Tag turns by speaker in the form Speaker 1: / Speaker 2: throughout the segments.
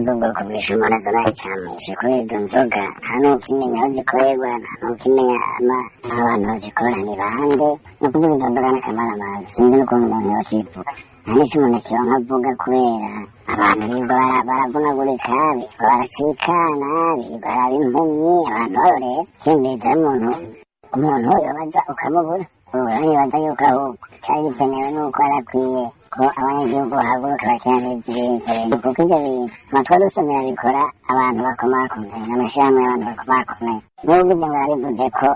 Speaker 1: Z'ubwoko bwinshi umuntu azana yicamisha kubera izo nzoga, nta n'ukimenya aho zikorerwa, nta n'ukimenya abantu bazikora ni bande. Ni ukuvuga izo nzoga n'akamaramaza, sinzi n'ukuntu umuntu yocivuga, nta n'ico umuntu akironka avuga, kubera abantu birirwa baravunagurika, birirwa baracikana, birirwa baraba impumyi, abantu barorera kimviriza. Umuntu yobaza ukamubura. Ubu nibaza yuko ahubwo cari gikenewe nuko harakwiye ko abanyagihugu bahaguruka bakihaniriza ibintu, kuko ivyo bintu amatwa dusomera bikora abantu bakomakomeye n'amashirahamwe y'abantu bakomakomeye. Nubwo ivyo ngo yabivuze ko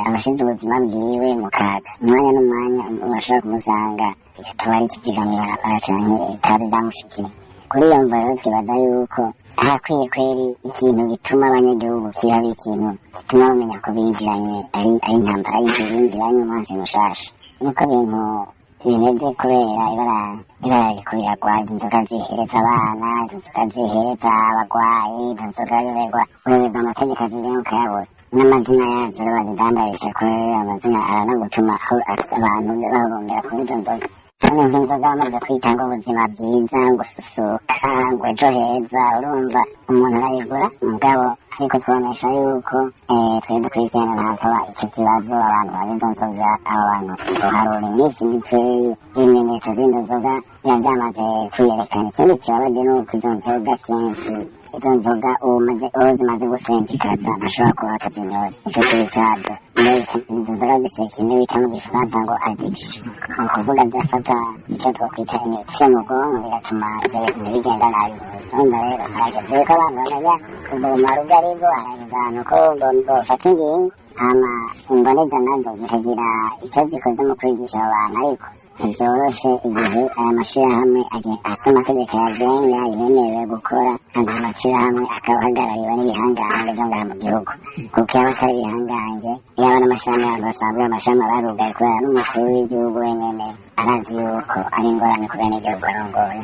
Speaker 1: abashize ubuzima bwiwe mu kaga, umwanya n'umwanya bashobora kumusanga yatoba ari ikiziga mw'ibarabara canke itabi ryamushikiye. Kuri iyo mvo rero twibaza yuko harakwiye kweri ikintu gituma abanyagihugu kiba ikintu gituma bamenya ko binjiranywe ari intambara y'ivyo binjiranywe, umwansi mushasha. Niko bintu bimeze, kubera ibara ririko riragwaza inzoga zihereza abana, izo nzoga zihereza abagwayi, izo nzoga uyoberwa amategeko azigenga ukayabura, n'amazina yazo rero bazidandarisha, kubera amazina aranagutuma abantu bahurumbira kuri izo nzoga. None nk'inzoga bamaze kwita ngo ubuzima bwiza, ngo susuka, ngo ejo heza, urumva umuntu arayigura. Mugabo ariko tubamenyesha yuko twe dukurikirana ntatoba ico kibazo, abantu banywa izo nzoga, abo bantu tuharura iminsi mikeyi ibimenyetso vy'izo nzoga biba vyamaze kwiyerekana. Ikindi kibabaje ni uko izo nzoga kenshi, izo nzoga uwo zimaze gusinzikaza ntashobora kuba atazinyoye. Ico kibi cazo, izo nzoga zifise kimwe bita mu Gifaransa ngo addiction, ni ukuvuga zirafata ico twokwita imitsi yo mu bwonko, bigatuma ivyo bintu bigenda nabi gose. Urumva rero harageze yuko abantu bamenya ubwo bumara ubwo aribwo, harageze ahantu ko bofata ingingo, hama imboneza nazo zikagira ico zikoze mu kwigisha abo bantu. Ariko ntivyoroshe igihe aya mashirahamwe afise amategeko ayagenga yemerewe gukora, aya mashirahamwe akaba ahagarariwe n'ibihangange vyo ngaha mu gihugu, kuko yaba atari ibihangange, yaba n'amashirahamwe y'abantu basanzwe, amashirahamwe aba yarugaye, kubera n'umukuru w'igihugu wenyene arazi yuko ari ingorane ku benegihugu arongoye.